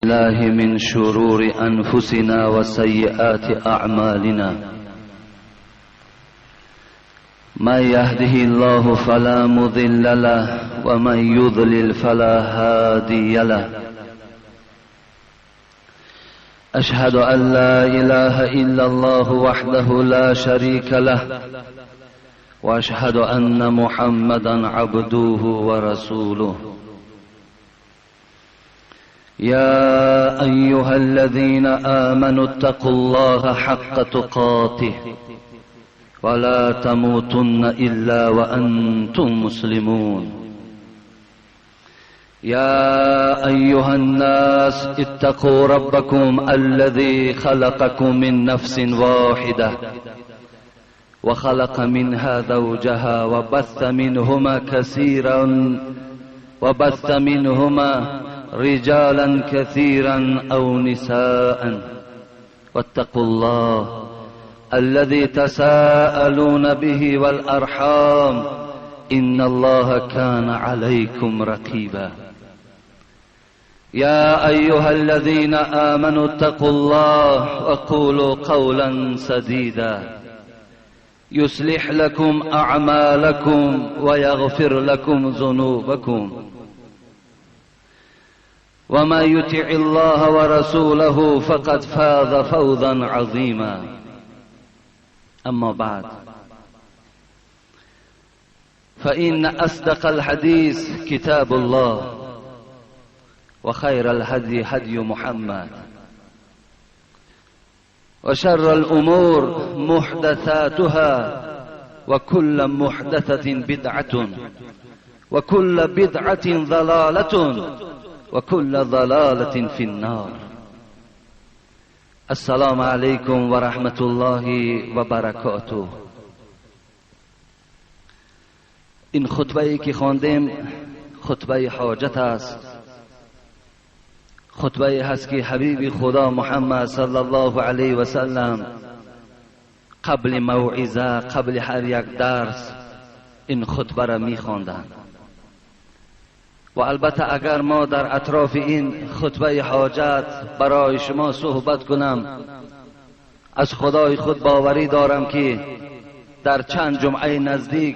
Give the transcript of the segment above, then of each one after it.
الله من شرور أنفسنا وسيئات أعمالنا من يهده الله فلا مضل له ومن يضلل فلا هادي له أشهد أن لا إله إلا الله وحده لا شريك له وأشهد أن محمدا عبده ورسوله يا أيها الذين آمنوا اتقوا الله حق تقاته ولا تموتن إلا وأنتم مسلمون يا أيها الناس اتقوا ربكم الذي خلقكم من نفس واحدة وخلق منها زوجها وبث منهما رجالا كثيرا أو نساء واتقوا الله الذي تساءلون به والأرحام إن الله كان عليكم رقيبا يا أيها الذين آمنوا اتقوا الله وقولوا قولا سديدا يصلح لكم أعمالكم ويغفر لكم ذنوبكم وما يطع الله ورسوله فقد فاز فوزا عظيما أما بعد فإن أصدق الحديث كتاب الله وخير الهدي هدي محمد وشر الأمور محدثاتها وكل محدثة بدعة وكل بدعة ضلالة وكل ضلالة في النار. السلام عليكم ورحمة الله وبركاته. این خطبه که خواندیم خطبه حاجت است، خطبه هست که حبیب خدا محمد صلی الله علیه و سلم قبل موعظه، قبل هر یک درس این خطبه را می خواندند. و البته اگر ما در اطراف این خطبه حاجت برای شما صحبت کنم، از خدای خود باوری دارم که در چند جمعه نزدیک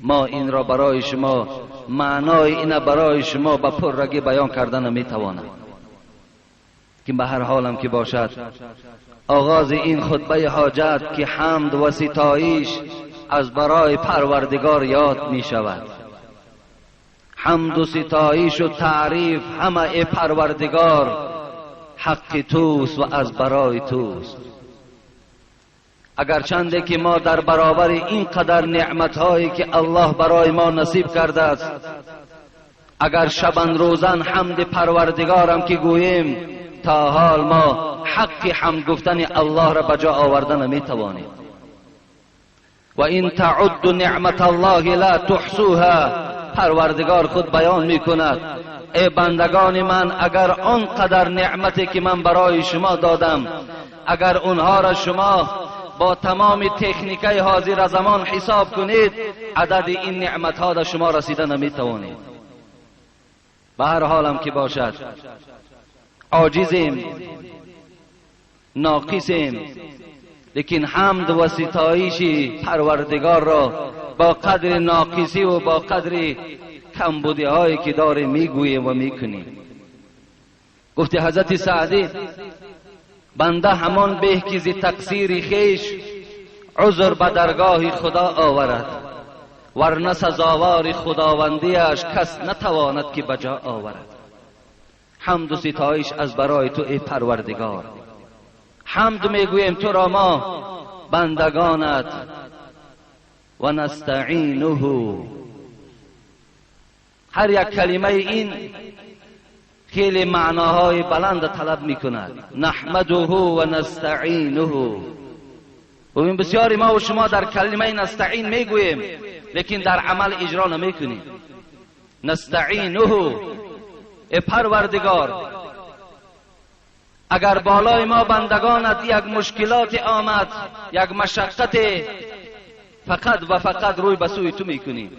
ما این را برای شما، معنای این برای شما به پررگی بیان کردن نمیتوانم، که به هر حالم که باشد آغاز این خطبه حاجت که حمد و ستایش از برای پروردگار یاد می شود. حمد و ستایش و تعریف همه ای پروردگار حق توست و از برای توست. اگر چنده که ما در برابر این قدر نعمتهایی که الله برای ما نصیب کرده است، اگر شبان روزن حمد پروردگارم که گوییم، تا حال ما حق حمد گفتن الله را به جا آورده نمیتوانیم. و این تعد نعمت الله لا تحصوها، پروردگار خود بیان میکند ای بندگان من، اگر آنقدر نعمتی که من برای شما دادم، اگر اونها را شما با تمام تکنیکای حاضر زمان حساب کنید، عدد این نعمتها در شما رسیده نمیتوانید. به هر حالم که باشد عاجزیم، ناقصیم، لیکن حمد و ستایش پروردگار را با قدر ناقصی و با قدر کمبودی هایی که داریم میگوییم و میکنیم. گفت حضرت سعدی بنده همان به که ز تقصیر خویش عذر به درگاه خدا آورد، ورنه سزاوار خداوندیش کس نتواند که بجا آورد. حمد و ستایش از برای تو ای پروردگار، حمد میگوییم تو را ما بندگانت، و نستعینه. هر یک کلمه این خیلی معناهای بلند طلب میکند. نحمده و نستعینه. ببین بسیاری ما و شما در کلمه نستعین میگوییم، لیکن در عمل اجرا نمیکنیم. نستعینه، ای پروردگار اگر بالای ما بندگانت یک مشکلات آمد، یک مشقت، فقط و فقط روی به سوی تو میکنیم،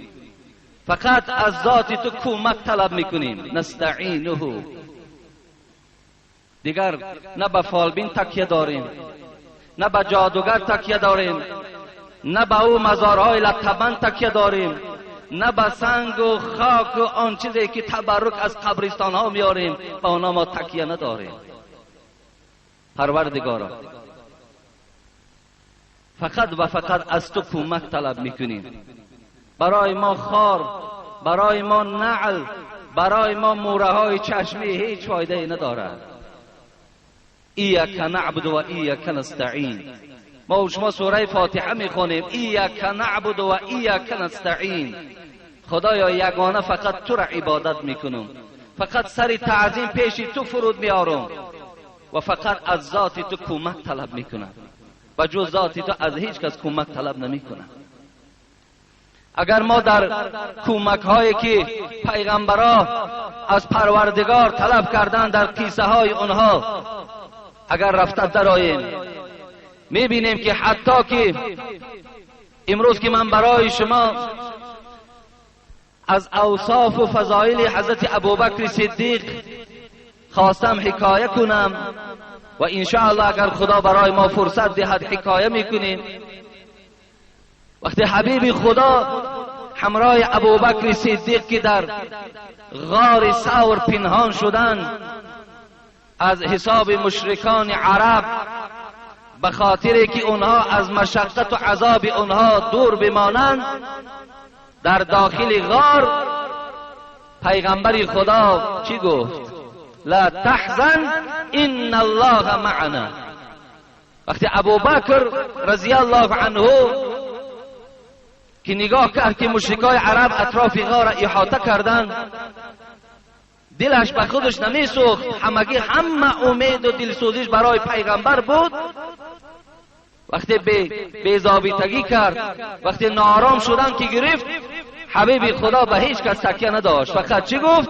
فقط از ذات تو کمک طلب میکنیم. نستعینه. دیگر نه به فالبین تکیه داریم، نه به جادوگر تکیه داریم، نه به او مزارهای لطبند تکیه داریم، نه به سنگ و خاک و آن چیزی که تبرک از قبرستان ها میاریم، به آنها ما تکیه نداریم. پروردگارا، فقط و فقط از تو کمک طلب میکنیم. برای ما خار، برای ما نعل، برای ما موره های چشمی هیچ فایده ای ندارد. ایاک نعبد و ایاک نستعین. ما و شما سوره فاتحه میخوانیم، ایاک نعبد و ایاک نستعین. خدایا یگانه فقط تو را عبادت میکنم، فقط سر تعظیم پیش تو فرود میارم و فقط از ذات تو کمک طلب میکنم و جز ذات تو از هیچ کس کمک طلب نمیکنم. اگر ما در کمک هایی که پیغمبرا از پروردگار طلب کردن در قصه های آنها اگر رفته درآییم، میبینیم که حتی که امروز که من برای شما از اوصاف و فضایل حضرت ابوبکر صدیق خواستم حکایه کنم و انشاءالله اگر خدا برای ما فرصت دهد حکایه میکنیم. وقتی حبیب خدا همراه ابوبکر صدیق که در غار ثور پنهان شدند از حساب مشرکان عرب، به خاطر که اونها از مشقت و عذاب اونها دور بمانند، در داخل غار پیغمبر خدا چی گفت؟ لا تحزن ان الله معنا. وقتی ابوبکر رضی الله عنه که نگاه کرد که مشرکای عرب اطراف غار را احاطه کردند، دلش به خودش نمیسوخت، همگی همه امید و دلسوزیش برای پیغمبر بود. وقتی بی‌ضابطگی کرد، وقتی ناآرام شدن که گرفت، حبیب خدا به هیچ کس تکیه نداشت، فقط چی گفت؟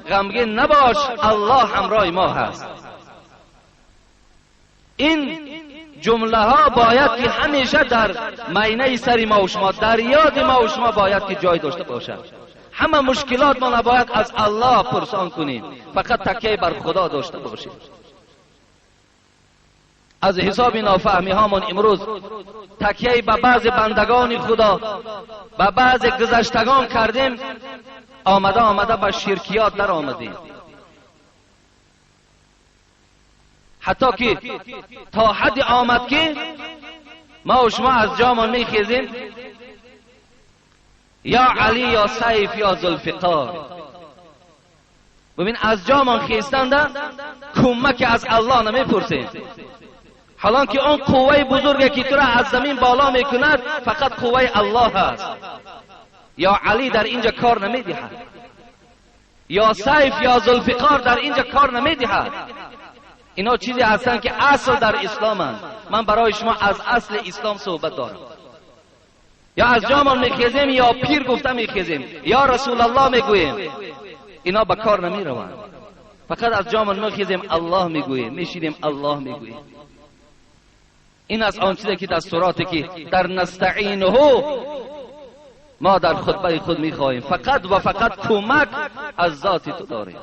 غمگین نباش، الله همراه ما هست. این جمله ها باید که همیشه در مینه سر ما و شما، در یاد ما و شما باید که جای داشته باشد. همه مشکلات ما نباید از الله پرسان کنیم، فقط تکیه بر خدا داشته باشیم. از حساب نافهمی هامون امروز تکیه به بعض بندگان خدا، به بعض گذشتگان کردیم، آمده آمده به شرکیات در آمدیم. حتی که تا حد آمد که ما و شما از جامان میخیزیم، یا علی یا سیف یا ذوالفقار. ببین از جامان خیستنده کمک از الله نمیپرسیم، حالان که اون قوه بزرگی که تو را از زمین بالا میکند فقط قوه الله هست. یا علی در اینجا کار نمیدهد، یا سیف یا ذوالفقار در اینجا کار نمیدهد. اینا چیزی هستند که اصل در اسلام هست. من برای شما از اصل اسلام صحبت دارم. یا از جامان میخیزیم یا پیر گفته میخیزیم یا رسول الله میگوییم، اینا به کار نمیروند. فقط از جامان میخیزیم الله میگوییم، میشینیم الله میگوییم. این از آن چیزی که دستوراتی که در نستعینه ما در خطبه خود میخواهیم، فقط و فقط کمک از ذات تو داریم.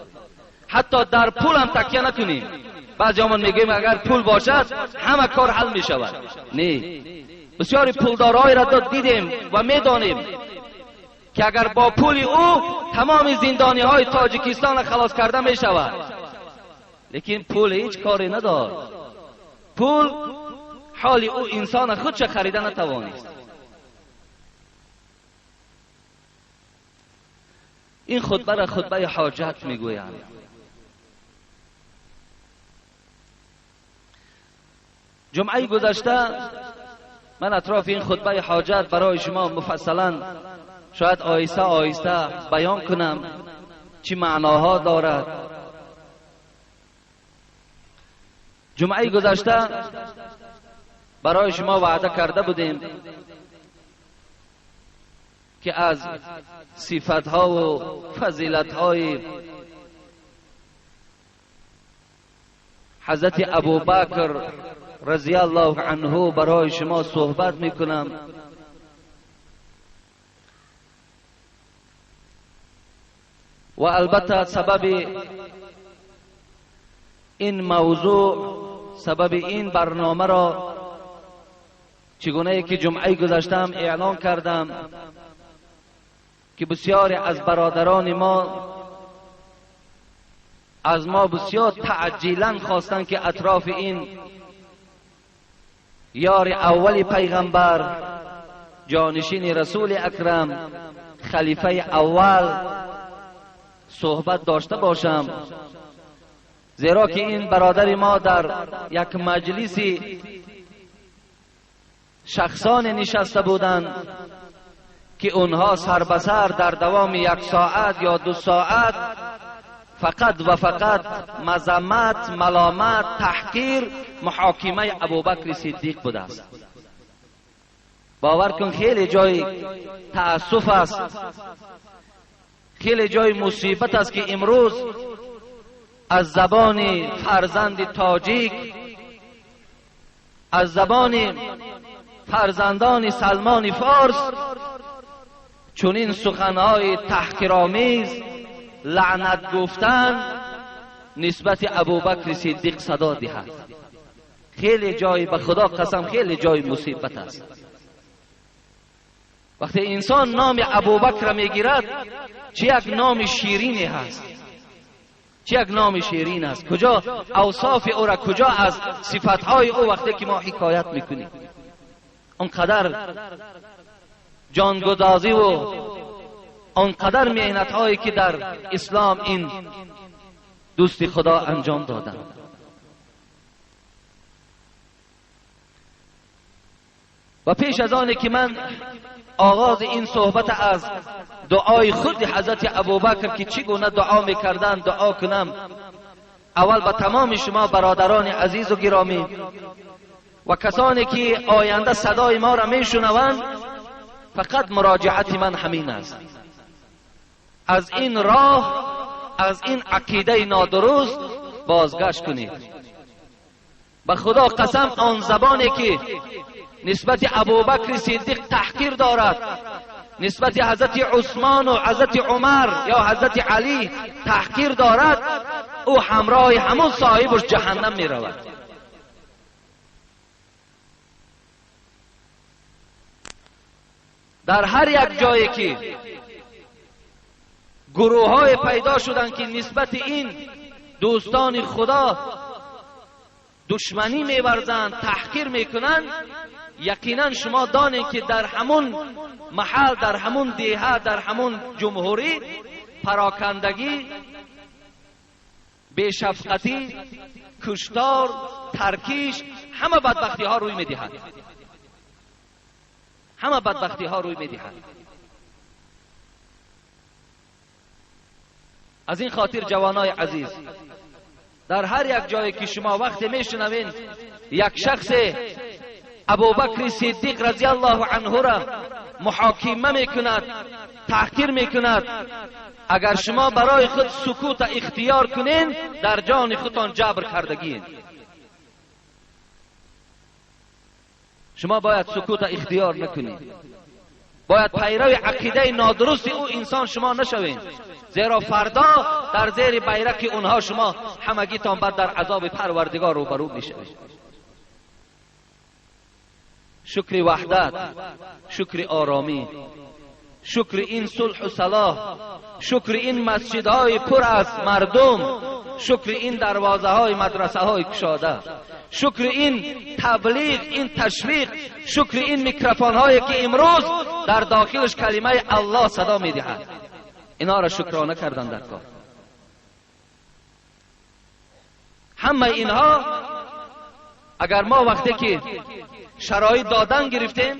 حتی در پول هم تکیه نکنیم. بعضی همون میگیم اگر پول باشد همه کار حل میشود. نه، بسیاری پولدارهای را دیدیم و میدانیم که اگر با پول او تمام زندانی های تاجیکستان را خلاص کرده میشود، لیکن پول هیچ کاری ندارد. پول حال او انسان خودش خریده نتوانست. این خطبه را خطبه حاجت میگویند. جمعه گذشته من اطراف این خطبه حاجت برای شما مفصلا شاید آهسته آهسته بیان کنم چی معناها دارد. جمعه گذشته برای شما وعده کرده بودیم که از صفتها و فضیلتهای حضرت ابوبکر رضی الله عنه برای شما صحبت میکنم. و البته سبب این موضوع سبب این برنامه را چگونه که جمعه گذشتم اعلان کردم که بسیاری از برادران ما از ما بسیار تعجیلا خواستند که اطراف این یار اول پیغمبر، جانشین رسول اکرم، خلیفه اول صحبت داشته باشم، زیرا که این برادر ما در یک مجلسی شخصان نشسته بودند که اونها سر به سر در دوام 1 ساعت یا 2 ساعت فقط و فقط مذمت، ملامت، تحقیر، محاکمه ابوبکر صدیق بوده است. باور کن خیلی جای تأسف است، خیلی جای مصیبت است که امروز از زبان فرزند تاجیک، از زبان فرزندان سلمان فارس چنین سخنهای تحقیرآمیز، لعنت گفتن نسبت ابوبکر صدیق صدا دهد. خیلی جای، به خدا قسم، خیلی جای مصیبت است. وقتی انسان نام ابوبکر میگیرد چه یک نام شیرینی هست، چه یک نام شیرین است. کجا اوصاف او را، کجا از صفتهای او وقتی که ما حکایت میکنیم، آنقدر جانگدازی و آنقدر محنت هایی که در اسلام این دوست خدا انجام دادند. و پیش از آن که من آغاز این صحبت از دعای خود حضرت ابوبکر که چگونه دعا میکردند دعا کنم، اول به تمام شما برادران عزیز و گرامی و کسانی که آینده صدای ما را میشنوند، فقط مراجعت من همین است: از این راه، از این عقیده نادرست بازگشت کنید. به خدا قسم آن زبانی که نسبت ابوبکر صدیق تحقیر دارد، نسبت حضرت عثمان و حضرت عمر یا حضرت علی تحقیر دارد، او همراه همون صاحبش جهنم می رود. در هر یک جایی که گروه های پیدا شدند که نسبت این دوستان خدا دشمنی می‌ورزند، تحقیر میکنند، یقینا شما دانید که در همون محل، در همون دیه، در همون جمهوری پراکندگی، بی‌شفقتی، کشتار، ترکیش، همه بدبختی ها روی میدهد، همه بدبختی ها روی میدهد. از این خاطر جوانای عزیز، در هر یک جایی که شما وقتی میشنوین یک شخص ابوبکر صدیق رضی الله عنه را محاکمه میکند، تحقیر میکند، اگر شما برای خود سکوت اختیار کنین، در جان خودتان جبر کردگین. شما باید سکوت اختیار نکنید، باید پیرو عقیده نادرست او انسان شما نشوین، زیرا فردا در زیر بیرق اونها شما همگیتان بعد در عذاب پروردگار روبرو میشوید. شکر وحدت، شکر آرامی، شکر این صلح و صلاح، شکر این مسجدهای پر از مردم، شکر این دروازه های مدرسه های کشاده، شکر این تبلیغ، این تشویق، شکر این میکروفون هایی که امروز در داخلش کلمه الله صدا میدهد. اینا را شکرانه کردن در کار. همه اینها اگر ما وقتی که شرایط دادن گرفتیم،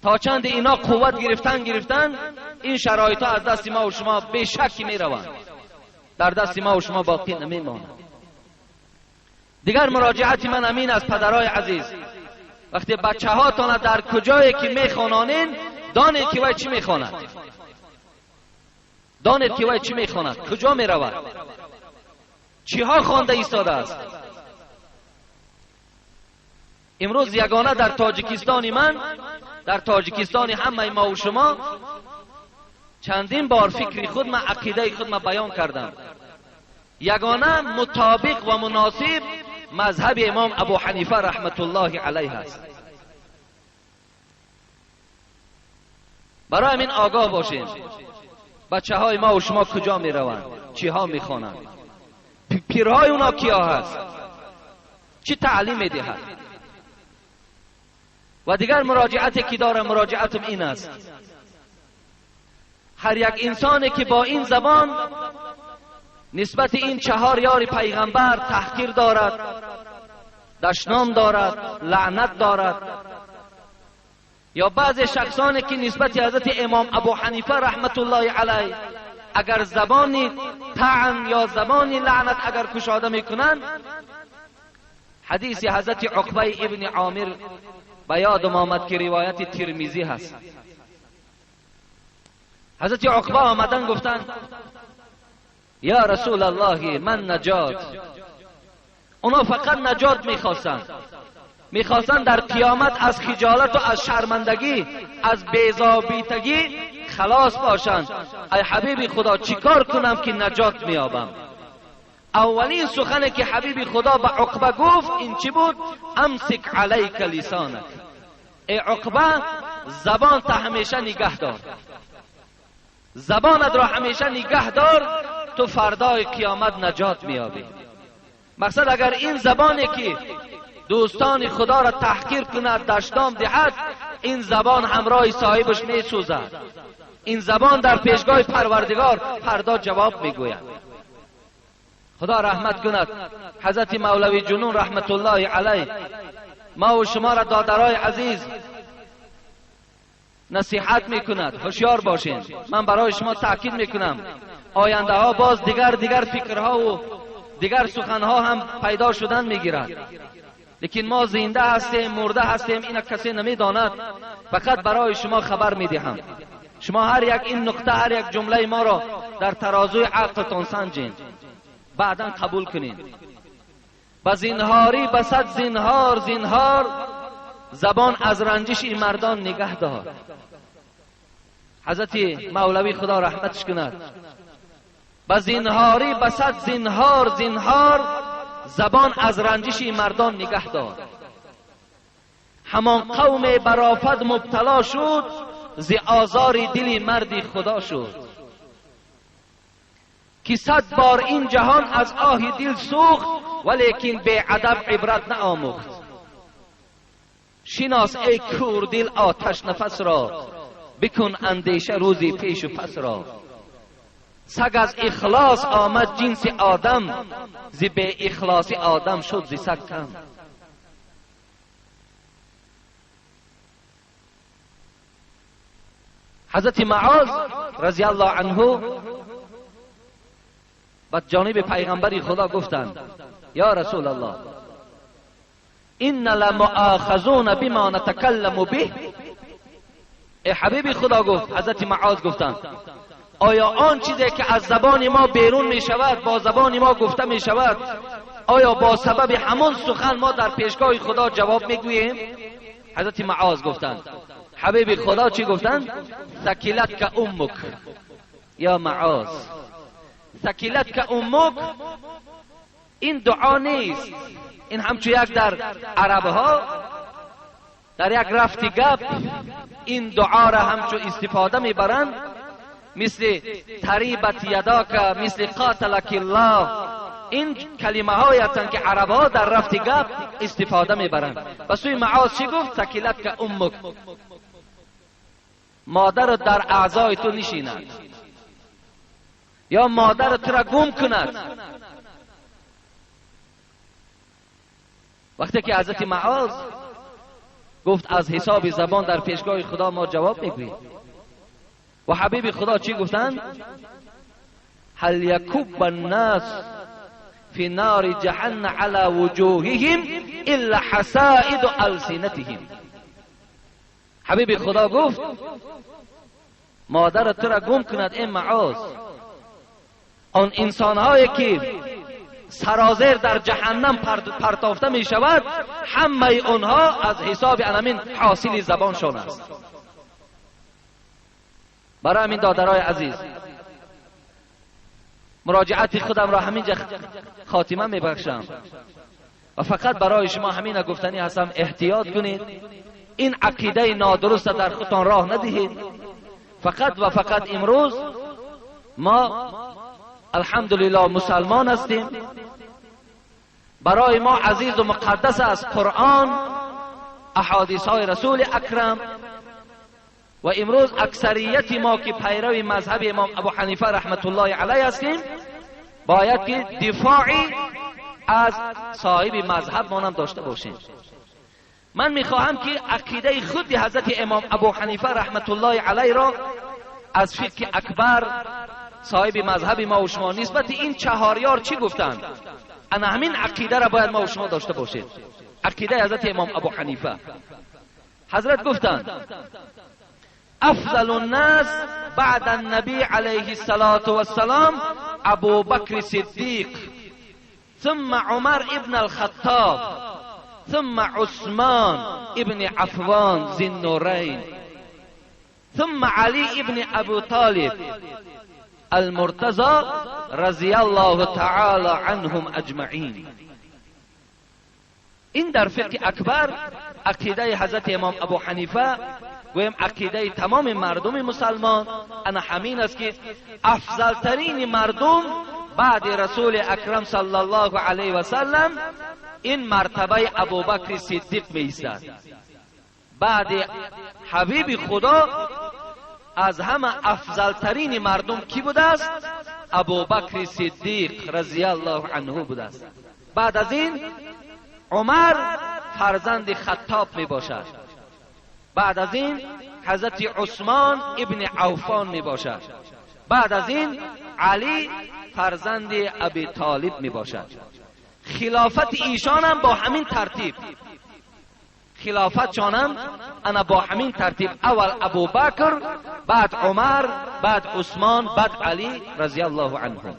تا چند اینا قوت گرفتن، این شرایط ها از دست ما و شما بی شکی می روند، در دست ما و شما باقی نمی ماند. دیگر مراجعت من امین از پدرای عزیز، وقتی بچه هاتان در کجایی که می خوانانین، دانید که وی چی می خواند، دانید که وی چی می خواند، کجا می رود، چیها خوانده ایستاده است. امروز یگانه در تاجیکستان من، در تاجیکستان همه ما و شما، چندین بار فکر خود من، عقیده خود من بیان کردم یگانه مطابق و مناسب مذهب امام ابو حنیفه رحمت الله علیه است. برای همین آگاه باشیم بچه های ما و شما کجا می روند، چی ها می خوانند، پیرهای اونا کیا هست، چی تعلیم می دهد. و دیگر مراجعتی که دارم، مراجعتم این است: هر یک انسانی که با این زبان نسبت این چهار یار پیغمبر تحقیر دارد، دشنام دارد، لعنت دارد، یا بعض شخصانی که نسبت حضرت امام ابو حنیفه رحمت الله علیه اگر زبانی طعن یا زبانی لعنت اگر کشاده میکنند، حدیث حضرت عقبه ابن عامر به یادم آمد که روایت ترمذی هست. حضرت عقبه آمدن گفتند یا رسول الله من نجات. اونا فقط نجات میخواستند، میخواستند در قیامت از خجالت و از شرمندگی، از بیزابیتگی خلاص باشند. ای حبیب خدا چیکار کنم که نجات میابم؟ اولین سخنی که حبیب خدا به عقبه گفت این چی بود؟ امسک علیک لسانک. ای عقبه، زبان تا همیشه نگه دار، زبانت را همیشه نگه دار، تو فردای قیامت نجات میابی. مقصد اگر این زبانی که دوستان خدا را تحقیر کند، دشنام دهد، این زبان همراه صاحبش میسوزد. این زبان در پیشگاه پروردگار فردا جواب میگوید. خدا رحمت کند حضرت مولوی جنون رحمت الله علیه ما و شما را دادرای عزیز نصیحت میکند، هوشیار باشین. من برای شما تاکید میکنم آینده ها باز دیگر فکرها و دیگر سخنها هم پیدا شدن میگیرد، لیکن ما زنده هستیم، مرده هستیم، این کسی نمیداند. فقط برای شما خبر میدهم. شما هر یک این نقطه، هر یک جمله ما را در ترازوی عقلتان سنجین، بعدا قبول کنین. به زینهاری به صد زینهار زینهار، زبان از رنجش این مردان نگه دار. حضرت مولوی خدا رحمتش کند، به زینهاری به صد زینهار زینهار، زبان از رنجش این مردان نگه دار. همان قوم برافت مبتلا شد، ز آزار دل مردی خدا شد. که 100 بار این جهان از آه دل سوخت، ولیکن بی ادب عبرت نآموخت. شناس ای کور دل آتش نفس را، بکن اندیشه روزی پیش و پس را. سگ از اخلاص آمد جنس آدم، ز بی اخلاصی آدم شد ز سگ کم. حضرت معاذ رضی الله عنه به جانب پیغمبر خدا گفتند یا رسول الله ان لمؤاخذون بما نتکلم به. ای حبیب خدا، گفت حضرت معاذ گفتند آیا آن چیزی که از زبان ما بیرون می شود، با زبان ما گفته می شود، آیا با سبب همون سخن ما در پیشگاه خدا جواب می گوییم؟ حضرت معاذ گفتند حبیب خدا چی گفتند؟ ثکلتک امک یا معاذ. ثکلتک امک این دعا نیست، این همچو یک در عربها در یک رفتی گپ این دعا را همچو استفاده میبرند، مثل تریبت یداک، مثل قاتلک الله، این کلمه هایی هستند که عربها در رفتی گپ استفاده میبرند. و سوی معاذ چی گفت؟ ثکلتک امک، مادر در اعضای تو نشیند یا مادر تو را گم کند. وقتی که حضرت معاذ گفت از حساب زبان در پیشگاه خدا ما جواب میگوییم، و حبیب خدا چی گفتند؟ هل یکب الناس فی نار جهنم علی وجوههم الا حصائد السنتهم. حبیب خدا گفت مادر تو را گم کند ای معاذ، آن انسانهایی که سرازیر در جهنم پرتافته می شود همه آنها از حساب انمین حاصل زبانشان است. برای همین دادرای عزیز، مراجعت خودم را همینجا خاتمه میبخشم و فقط برای شما همین گفتنی هستم، احتیاط کنید، این عقیده نادرست در خودتان راه ندهید. فقط و فقط امروز ما الحمدلله مسلمان هستیم، برای ما عزیز و مقدس است قرآن، احادیث های رسول اکرم. و امروز اکثریت ما که پیرو مذهب امام ابو حنیفه رحمت الله علیه هستیم، باید که دفاعی از صاحب مذهب مانم داشته باشیم. من میخواهم که عقیده خود حضرت امام ابو حنیفه رحمت الله علیه را از فقه اکبر صاحب مذهب ما و شما نسبت این چهار یار چی گفتند، انا همین عقیده را باید ما و شما داشته باشیم. عقیده حضرت امام ابو حنیفه، حضرت گفتند افضل الناس بعد النبی علیه الصلاة والسلام ابو بکر صدیق، ثم عمر ابن الخطاب، ثم عثمان ابن عفان ذی النورین، ثم علی ابن ابو طالب المرتضی رضی الله تعالی عنهم اجمعین. این در فقه اکبر عقیده حضرت امام ابو حنیفه، گویم عقیده تمام مردم مسلمان انا همین است که افضل ترین مردم بعد رسول اکرم صلی الله علیه و سلم این مرتبه ابوبکر صدیق می ایستد. بعد حبیب خدا از همه افضل ترین مردم کی بوده است؟ ابوبکر صدیق رضی الله عنه بوده است. بعد از این عمر فرزند خطاب می باشد. بعد از این حضرت عثمان ابن عفان می باشد. بعد از این علی فرزند ابی طالب می باشد. خلافت ایشان هم با همین ترتیب، خلافت شانم انا با همین ترتیب، اول ابوبکر، بعد عمر، بعد عثمان، بعد علی رضی الله عنهم.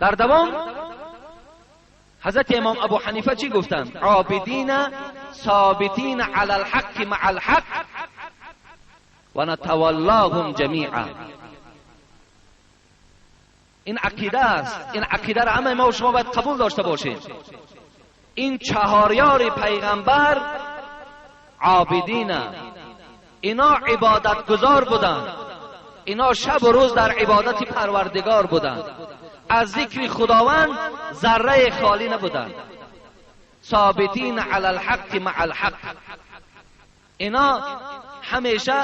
در دوام حضرت امام ابو حنیفه چی گفتند؟ عابدین ثابتین علی الحق مع الحق و نتولاهم جمیعا. این عقیده است، این عقیده را همه ما و شما باید قبول داشته باشیم. این چهار یار پیغمبر عابدین، اینا عبادت گزار بودند، اینا شب و روز در عبادت پروردگار بودند، از ذکر خداوند ذره خالی نبودند. ثابتین علی الحق مع الحق، اینا همیشه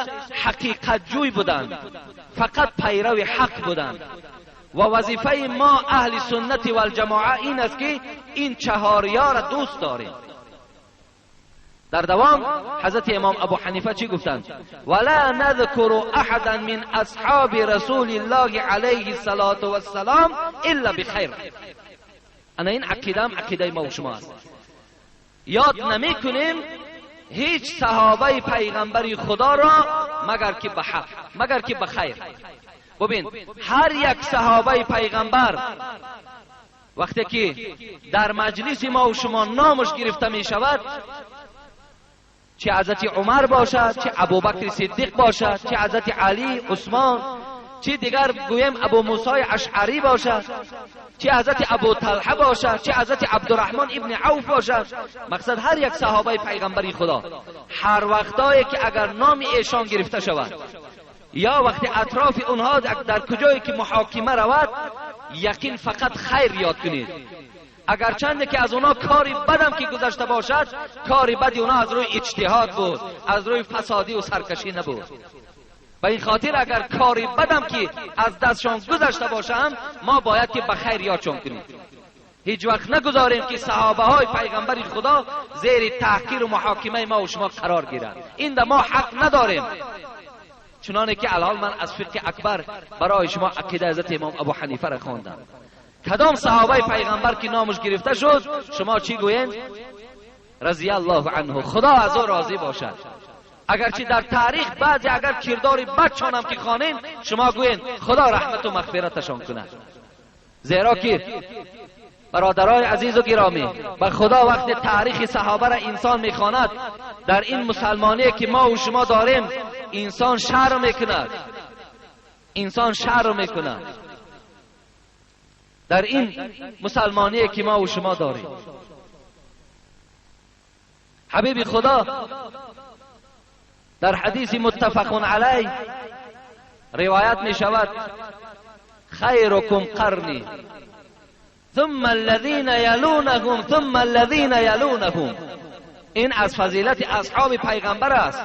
حقیقت جوی بودند، فقط پیرو حق بودند. و وظیفه ما اهل سنت و الجماعه این است که این چهار یار دوست داریم. در دوام حضرت امام ابو حنیفه چی گفتند؟ ولا نذکر احدا من اصحاب رسول الله علیه الصلاة والسلام الا بخیر. انا این عقیده هم عقیده ما و شما است. یاد نمی کنیم هیچ صحابه پیغمبر خدا را مگر که به حق، مگر که به خیر. ببین هر یک صحابه پیغمبر وقتی که در مجلس ما و شما نامش گرفته می شود، چه حضرت عمر باشد، چه ابوبکر صدیق باشد، چه حضرت علی، عثمان، چه دیگر گویم ابو موسی اشعری باشد، چه حضرت ابو طلحه باشد، چه حضرت عبدالرحمن ابن عوف باشد، مقصد هر یک صحابه پیغمبری خدا هر وقتایی که اگر نام ایشان گرفته شود یا وقتی اطراف اونها در کجایی که محاکمه رود، یقین فقط خیر یاد کنید. اگرچند که از اونا کاری بدم که گذشته باشد، کاری بدی اونا از روی اجتهاد بود، از روی فسادی و سرکشی نبود. به این خاطر اگر کاری بدم که از دستشان گذشته باشم، ما باید که به خیر یادشان کنیم. هیچ وقت نگذاریم که صحابه های پیغمبر خدا زیر تحقیر و محاکمه ما و شما قرار گیرند. این در ما حق نداریم. چنانه که الان من از فقه اکبر برای شما عقیده حضرت امام ابو حنیفه را خواندم. کدام صحابه پیغمبر که نامش گرفته شد، شما چی گویند؟ رضی الله عنه، خدا از او راضی باشد. اگرچه در تاریخ بعضی اگر کردار بدشان هم که خوانیم، شما گویند خدا رحمت و مغفرتشان کند. زیرا که برادرای عزیز و گرامی، به خدا وقت تاریخ صحابه را انسان میخواند، در این مسلمانی که ما و شما داریم انسان شرم میکند. انسان شرم میکنه در این مسلمانی که ما و شما داریم. حبیب خدا در حدیث متفق علیه روایت می شود خیرکم قرنی ثم الذین یلونهم ثم الذین یلونهم. این از فضیلت اصحاب پیغمبر است.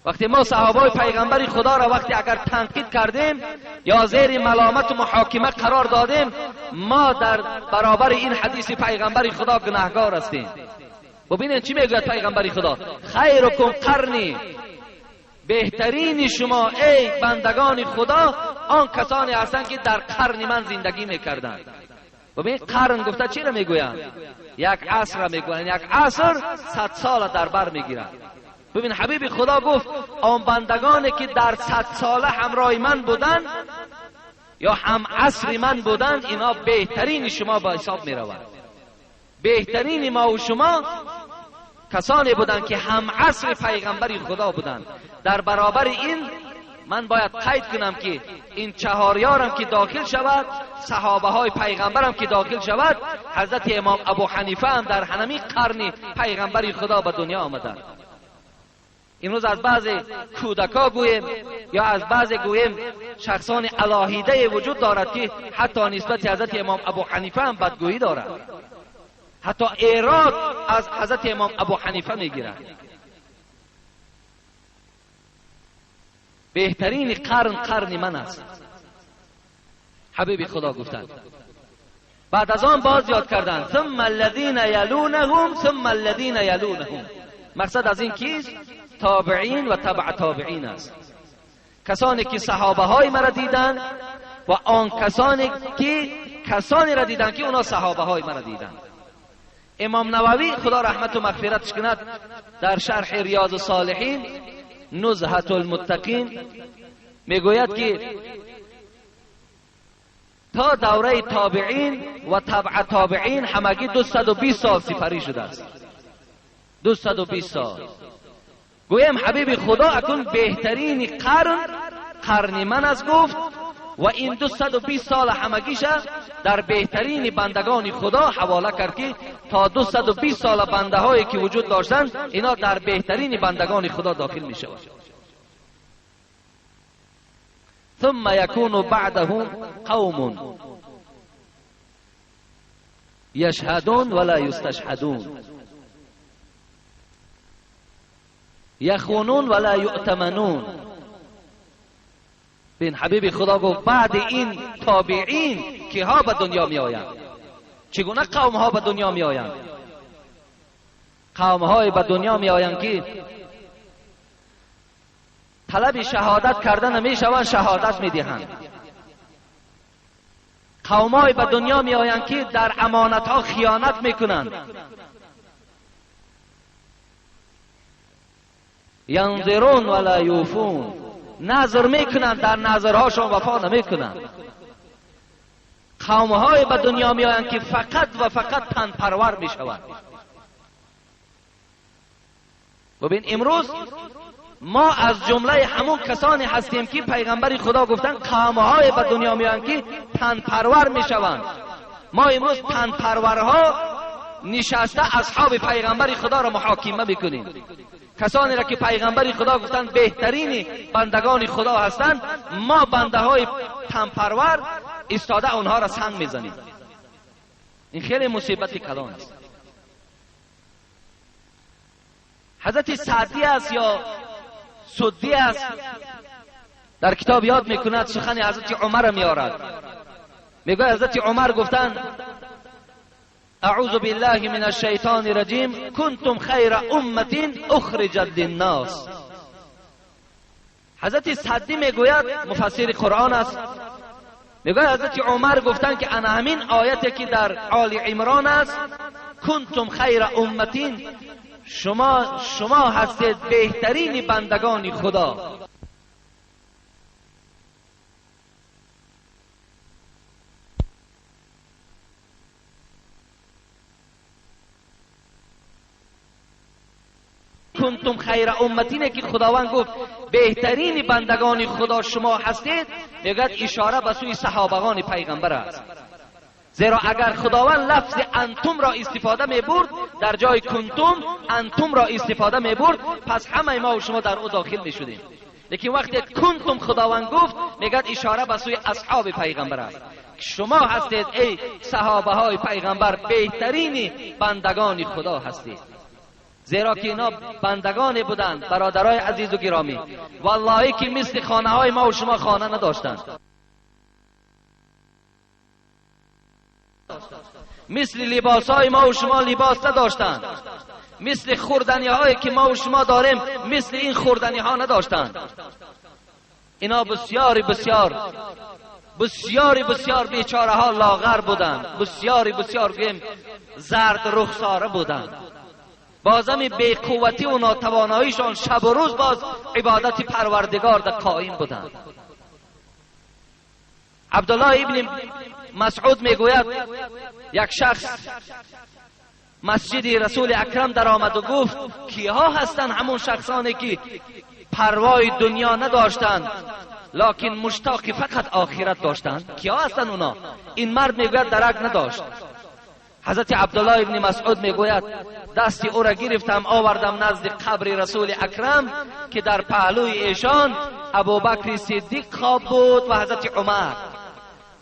وقتی ما صحابه پیغمبر خدا را وقتی اگر تنقید کردیم یا زیر ملامت و محاکمه قرار دادیم، ما در برابر این حدیث پیغمبر خدا گناهگار هستیم. ببینید چی میگوید پیغمبر خدا: خیرکم قرنی، بهترین شما ای بندگان خدا آن کسانی هستند که در قرن من زندگی میکردند. ببین قرن گفته چی را میگویند؟ یک عصر را میگویند. یک عصر 100 سال در بر میگیرند. ببین حبیب خدا گفت آن بندگانی که در 100 ساله همراه من بودند یا هم عصر من بودند، اینا بهترین شما به حساب میروند. بهترین ما و شما کسانی بودند که هم عصر پیغمبر خدا بودند. در برابر این من باید قید کنم که این چهار یارم که داخل شود، صحابه های پیغمبرم که داخل شود، حضرت امام ابو حنیفه هم در هنمی قرن پیغمبر خدا به دنیا آمدند. امروز از بعض کودکا گوییم یا از بعض گوییم شخصان علاهیده وجود دارد که حتی نسبت حضرت امام ابو حنیفه هم بدگویی دارد، حتی ایراد از حضرت امام ابو حنیفه میگیرد. بهترین قرن قرن من است، حبیب خدا گفتند. بعد از آن باز یاد کردند ثم الذین یلونهم ثم الذین یلونهم. مقصد از این کیست؟ تابعین و تبع تابعین است، کسانی که صحابه های مرا دیدند و آن کسانی که کسانی را دیدند که اونا صحابه های مرا دیدند. امام نووی خدا رحمت و مغفرتش کند در شرح ریاض الصالحین نزهة المتقین میگوید که تا دوره تابعین و تبع تابعین همگی 220 سال سپری شده است. 220 سال. گویم حبیب خدا اکنون بهترین قرن قرن من است گفت، و این 220 سال همگیش در بهترین بندگان خدا حواله کرد که تا 220 سال بنده هایی که وجود داشتند اینا در بهترین بندگان خدا داخل می شود. ثم یکون بعدهم قوم یشهدون ولا یستشهدون یخونون ولا یؤتمنون. بین حبیب خدا گفت بعد این تابعین که ها به دنیا می آیند، چگونه قوم ها به دنیا می آیند؟ قوم های به دنیا می آیند که طلب شهادت کردن نمی شوند، شهادت می دهند. قوم های به دنیا می آیند که در امانت ها خیانت می کنند. ینظرون ولا یوفون، نظر میکنند، در نظرهاشون وفا نمیکنند. قومهای به دنیا میآیند که فقط و فقط تن پرور میشوند. ببین امروز ما از جمله همون کسانی هستیم که پیغمبر خدا گفتن قومهای به دنیا میآیند که تن پرور میشوند. ما امروز تن پرورها نشسته اصحاب پیغمبر خدا را محاکمه میکنیم. کسانی را که پیغمبر خدا گفتند بهترین بندگان خدا هستند، ما بنده های تنپرور ایستاده آنها را سنگ میزنیم. این خیلی مصیبت کلان است. حضرت سعدی است یا سدی است در کتاب یاد میکند، سخن حضرت عمر میارد. میگوید حضرت عمر گفتند اعوذ بالله من الشیطان الرجیم کنتم خیر امة اخرجت للناس. حضرت سعدی میگوید، مفسر قرآن است، میگوید حضرت عمر گفتند که انا همین آیتی که در آل عمران است، کنتم خیر امة، شما هستید بهترین بندگان خدا. کنتم خیر امتینه که خداوند گفت بهترین بندگان خدا شما هستید، میگوید اشاره به سوی صحابگان پیغمبر است. زیرا اگر خداوند لفظ انتم را استفاده می برد، در جای کنتم انتم را استفاده می برد، پس همه ما و شما در او داخل می شدیم. لیکن وقتی کنتم خداوند گفت، میگد اشاره به سوی اصحاب پیغمبر است. شما هستید ای صحابه های پیغمبر، بهترین بندگان خدا هستید. زیرا که اینا بندگان بودند، برادرای عزیز و گرامی، والله که مثل خانه های ما و شما خانه نداشتند، مثل لباس های ما و شما لباس نداشتند، مثل خوردنی هایی که ما و شما داریم مثل این خوردنی ها نداشتند. اینا بسیاری بسیار بسیاری بسیار بیچاره ها لاغر بودند، بسیاری بسیار گیم زرد رخساره بودند. بازم بی‌قوتی و ناتواناییشان شب و روز باز عبادت پروردگار در قائم بودند. عبدالله ابن مسعود میگوید یک شخص مسجد رسول اکرم در آمد و گفت کیها هستند همون شخصانی که پروای دنیا نداشتند لکن مشتاق فقط آخرت داشتند؟ کیها هستند اونا؟ این مرد میگوید درک نداشت. حضرت عبدالله ابن مسعود میگوید دست او را گرفتم آوردم نزد قبر رسول اکرم که در پهلوی ایشان ابوبکر صدیق خواب بود و حضرت عمر.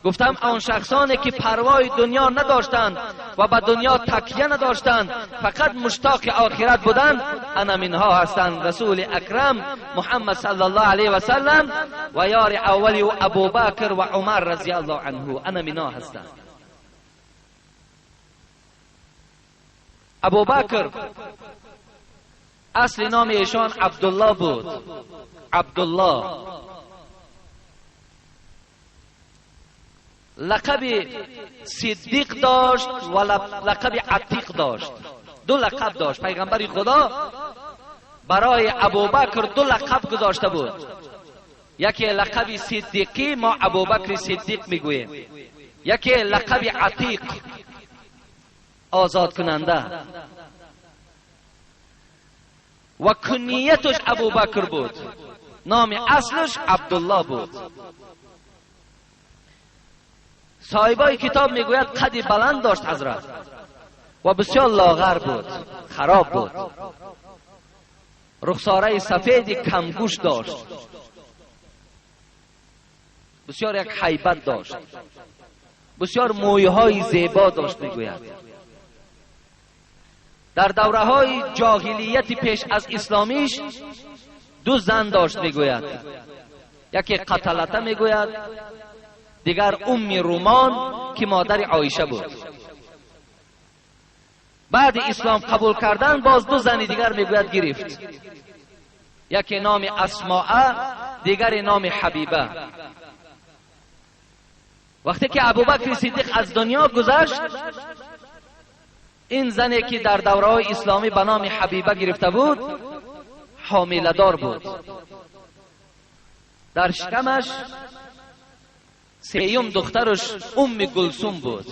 گفتم آن شخصانی که پروای دنیا نداشتند و به دنیا تکیه نداشتند، فقط مشتاق آخرت بودند، انمینها هستند رسول اکرم محمد صلی الله علیه و سلم و یار اولی و ابوبکر و عمر رضی الله عنه، انمینها هستند. ابوبکر اصل نام ایشان عبدالله بود. عبدالله لقب صدیق داشت و لقب عتیق داشت. دو لقب داشت. پیغمبر خدا برای ابوبکر دو لقب گذاشته بود. یکی لقب صدیقی، ما ابوبکر صدیق میگوییم، یکی لقب عتیق، آزاد کننده. و کنیتش ابوبکر بود، نام اصلش عبدالله بود. صاحبای کتاب میگوید قدی بلند داشت حضرت و بسیار لاغر بود، خراب بود، رخساره سفید کمگوش داشت، بسیار یک هیبت داشت، بسیار مویهای زیبا داشت. میگوید در دوره های جاهلیت پیش از اسلامیش دو زن داشت. میگوید یکی قتلته میگوید، دیگر ام رومان که مادر عایشه بود. بعد اسلام قبول کردن باز دو زن دیگر میگوید گرفت، یکی نام اسماء، دیگر نام حبیبه. وقتی که ابوبکر صدیق از دنیا گذشت، این زنی که در دوره‌های اسلامی به نام حبیبه گرفته بود حامله دار بود. در شکمش سیوم دخترش ام گلثوم بود.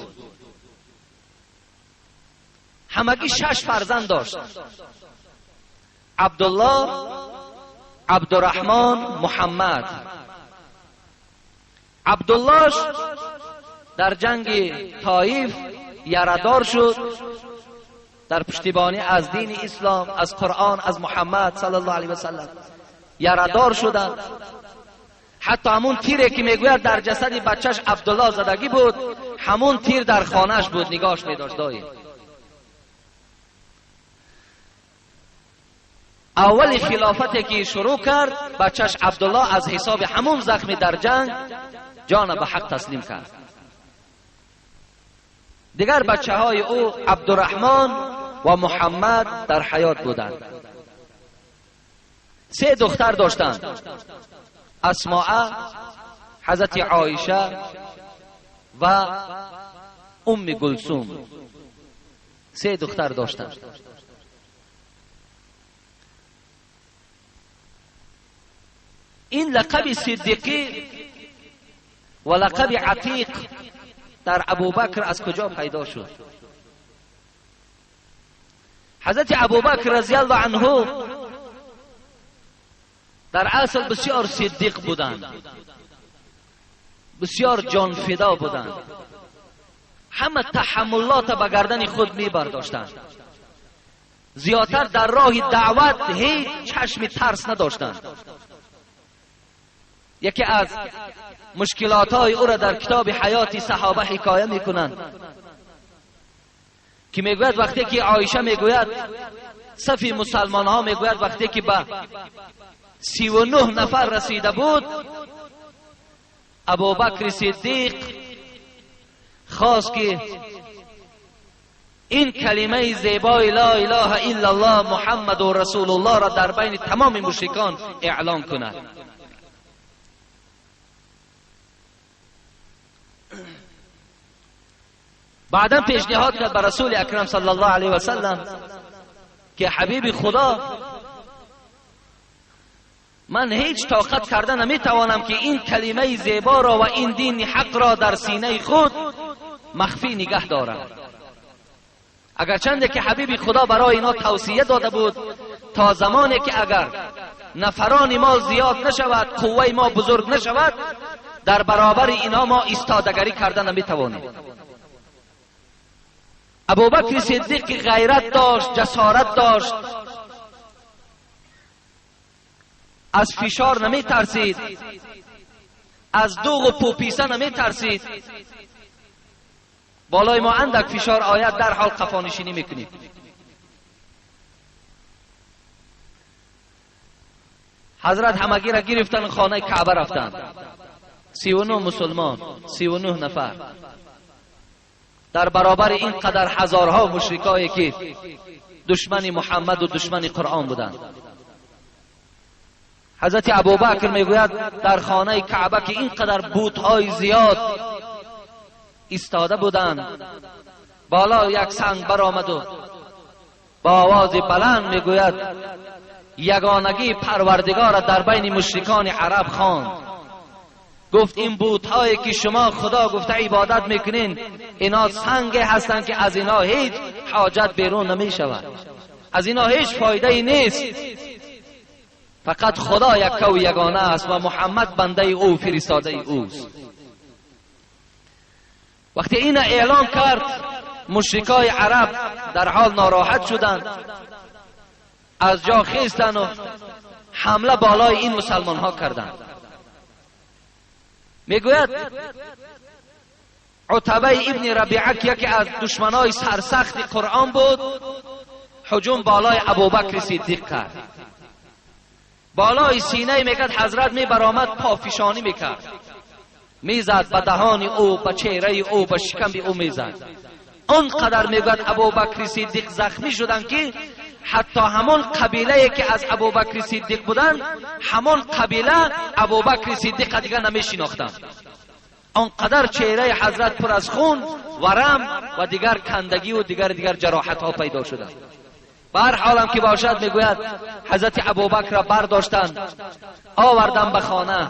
همگی 6 فرزند داشت: عبدالله، عبدالرحمن، محمد. عبدالله در جنگ طایف یردار شد، در پشتیبانی از دین اسلام، از قرآن، از محمد صلی الله علیه و سلم یردار شدند. حتی همون تیری که میگوید در جسد بچهش عبدالله زدگی بود، همون تیر در خانهش بود، نگاهش میداشت. دایی اول خلافتی که شروع کرد، بچهش عبدالله از حساب همون زخمی در جنگ جان به حق تسلیم کرد. دیگر بچه های او عبدالرحمن و محمد در حیات بودند. 3 دختر داشتند: اسماء، حضرت عایشه و ام گلثوم. 3 دختر داشتند. این لقب صدیقی و لقب عتیق در ابوبکر از کجا پیدا شد؟ حضرت ابوبکر رضی الله عنه در اصل بسیار صدیق بودند، بسیار جانفدا بودند، همه تحملات به گردن خود می برداشتند، زیادتر در راه دعوت هیچ چشم ترس نداشتند. یکی از مشکلات های او را در کتاب حیات صحابه حکایه می کنند که میگوید وقتی که عایشه میگوید صفی مسلمان ها میگوید وقتی که به 39 نفر رسیده بود، ابوبکر صدیق خواست که این کلمه زیبای لا اله الا الله محمد و رسول الله را در بین تمام مشرکان اعلان کند. بعدا پیشنهاد کرد به رسول اکرم صلی الله علیه و سلم که حبیب خدا، من هیچ طاقت کرده نمیتوانم که این کلمه زیبا را و این دین حق را در سینه خود مخفی نگه دارم. اگرچند که حبیب خدا برای اینا توصیه داده بود تا زمانی که اگر نفران ما زیاد نشود، قوه ما بزرگ نشود، در برابر اینا ما ایستادگری کرده نمیتوانیم. ابوبکر صدیق غیرت داشت، جسارت داشت، از فشار نمی ترسید، از دوغ و پوپیسه نمی ترسید. بالای ما اندک فشار آید در حال قفانشینی میکنیم. حضرت همگی را گرفتن خانه کعبه رفتن. 39 مسلمان، 39 نفر در برابر این قدر هزارها مشرکایی که دشمن محمد و دشمن قرآن بودند. حضرت ابوبکر میگوید در خانه کعبه که اینقدر بت‌های زیاد ایستاده بودند، بالا یک سنگ برآمد و با آواز بلند میگوید یگانگی پروردگار در بین مشرکان عرب خواند. گفت این بت‌هایی که شما خدا گفته عبادت میکنین، اینا سنگ هستند که از اینا هیچ حاجت بیرون نمیشود، از اینا هیچ فایده ای نیست، فقط خدا یک و یگانه است و محمد بنده او فرستاده اوست. وقتی این اعلام کرد، مشرکای عرب در حال ناراحت شدند، از جا خیستند و حمله بالای این مسلمان ها کردند. میگوید عتبه ابن ربیعه که یکی از دشمنای سرسخت قرآن بود، هجوم بالای ابوبکر صدیق کرد. بالای سینه میگد حضرت می برآمد پافشانی میکرد، میزد به دهان او، به چهره او، به شکم او میزد. آنقدر میگوید ابوبکر صدیق زخمی شدند که حتی همان قبیله که از ابوبکر صدیق بودند، همان قبیله ابوبکر صدیق دیگر نمیشناختند. آنقدر چهره حضرت پر از خون، ورم و دیگر کندگی و دیگر جراحت ها پیدا شدند. به هر حالم که باشد میگوید حضرت ابوبکر را برداشتند، آوردن به خانه.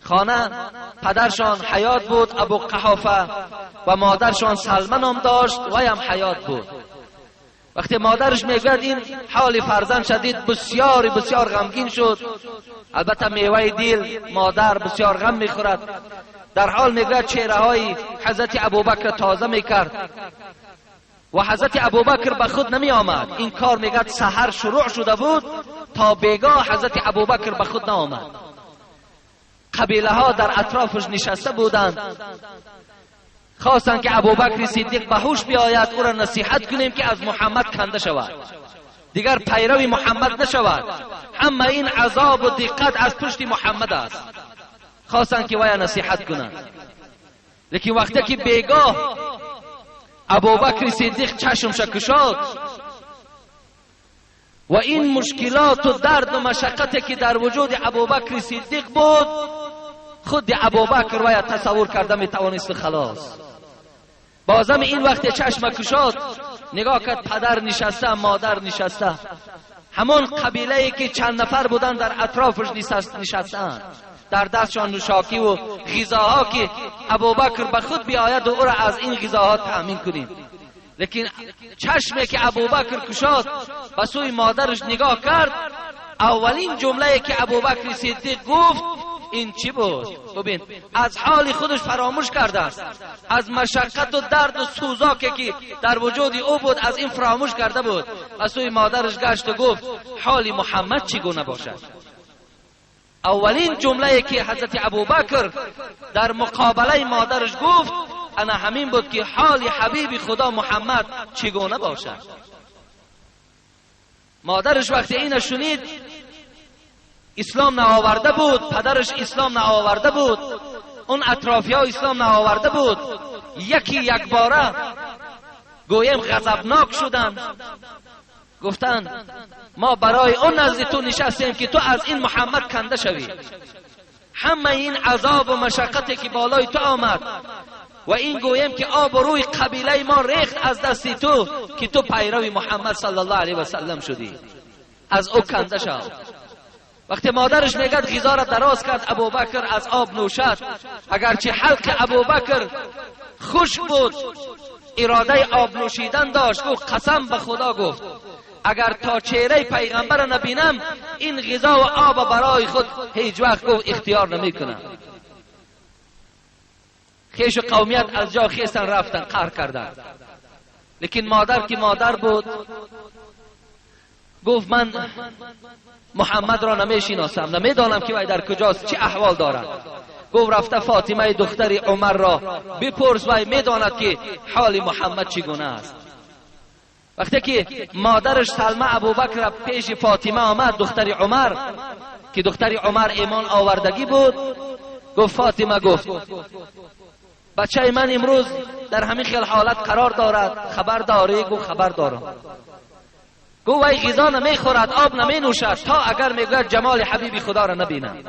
خانه پدرشان حیات بود ابو قحافه و مادرشان سلمه نام داشت و هم حیات بود. وقتی مادرش میگوید این حال فرزند شدید، بسیار بسیار غمگین شد. البته میوه دل مادر بسیار غم میخورد. در حال میگوید چهره های حضرت ابوبکر تازه میکرد و حضرت ابوبکر به خود نمی آمد. این کار میگوید سحر شروع شده بود تا بیگاه حضرت ابوبکر به خود نآمد. قبیله ها در اطرافش نشسته بودند، خواستند که ابوبکر صدیق به هوش بیاید، او را نصیحت کنیم که از محمد کنده شود، دیگر پیرو محمد نشود، همه این عذاب و دقت از پشت محمد است. خواستند که وی نصیحت کنند. لیکن وقتی که بیگاه ابوبکر صدیق چشمش گشاد و این مشکلات و درد و مشقتی که در وجود ابوبکر صدیق بود، خود ابوبکر وی تصور کرده میتوانست خلاص. بازم این وقت چشم گشاد، نگاه کرد پدر نشسته، مادر نشسته، همان قبیله که چند نفر بودند در اطرافش نشستند، در دستشان نوشاکی و غذاها که ابوبکر به خود بیاید و او را از این غذاها تأمین کنیم. لیکن چشمی که ابوبکر گشاد به سوی مادرش نگاه کرد، اولین جمله که ابوبکر صدیق گفت این چی بود؟ ببین، از حال خودش فراموش کرده است، از مشقت و درد و سوزاکی که در وجود او بود از این فراموش کرده بود. از سوی مادرش گشت و گفت حال محمد چگونه باشد؟ اولین جمله که حضرت ابوبکر در مقابله مادرش گفت انا همین بود که حال حبیب خدا محمد چگونه باشد؟ مادرش وقتی اینو شنید، اسلام نآورده بود، پدرش اسلام نآورده بود، اون اطرافی ها اسلام نآورده بود، یکی یک باره گویم غضبناک شدند، گفتند ما برای اون نزد تو نشستیم که تو از این محمد کنده شوی. همه این عذاب و مشقتی که بالای تو آمد و این گویم که آب روی قبیله ما ریخت از دست تو که تو پیرو محمد صلی الله علیه و سلم شدی، از او کنده شو. وقتی مادرش میگد غذا را دراز کرد، ابوبکر از آب نوشد. اگرچه حلق ابوبکر خشک بود، اراده آب نوشیدن داشت. گفت قسم به خدا، گفت اگر تا چهره پیغمبر نبینم این غذا و آب برای خود هیچ وقت گفت اختیار نمیکنم. خیش و قومیت از جا خیستن رفتن، قهر کردن. لیکن مادر که مادر بود گفت من محمد را نمیشناسم، نمیدانم که وی در کجاست، چه احوال دارد. گفت رفته فاطمه دختر عمر را بپرس، وی میداند که حال محمد چگونه است. وقتی که مادرش سلمه ابوبکر پیش فاطمه آمد، دختر عمر که دختر عمر ایمان آوردگی بود، گفت فاطمه، گفت بچه من امروز در همین خیل حالت قرار دارد، خبر داری؟ گفت خبر دارم. گفت وی غذا نمیخورد، آب نمی نوشد تا اگر میگوید جمال حبیب خدا را نبینم.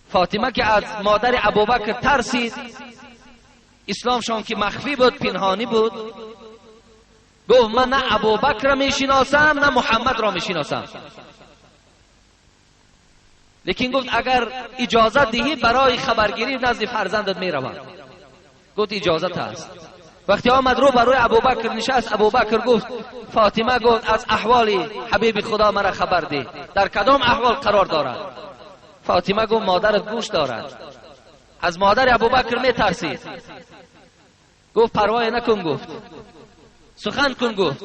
فاطمه که از مادر ابوبکر ترسید، اسلامشان که مخفی بود، پنهانی بود، گفت من نه ابوبکر را میشناسم نه محمد را میشناسم، لیکن گفت اگر اجازت دهی برای خبرگیری نزد فرزندت میروم. گفت اجازت هست. وقتی آمد رو برای ابوبکر نشست، ابوبکر گفت فاطمه گفت از احوال حبیب خدا مرا خبر ده، در کدام احوال قرار دارد؟ فاطمه گفت مادرت گوش دارد. از مادر ابوبکر میترسید. گفت پروای نکن، گفت سخن کن، گفت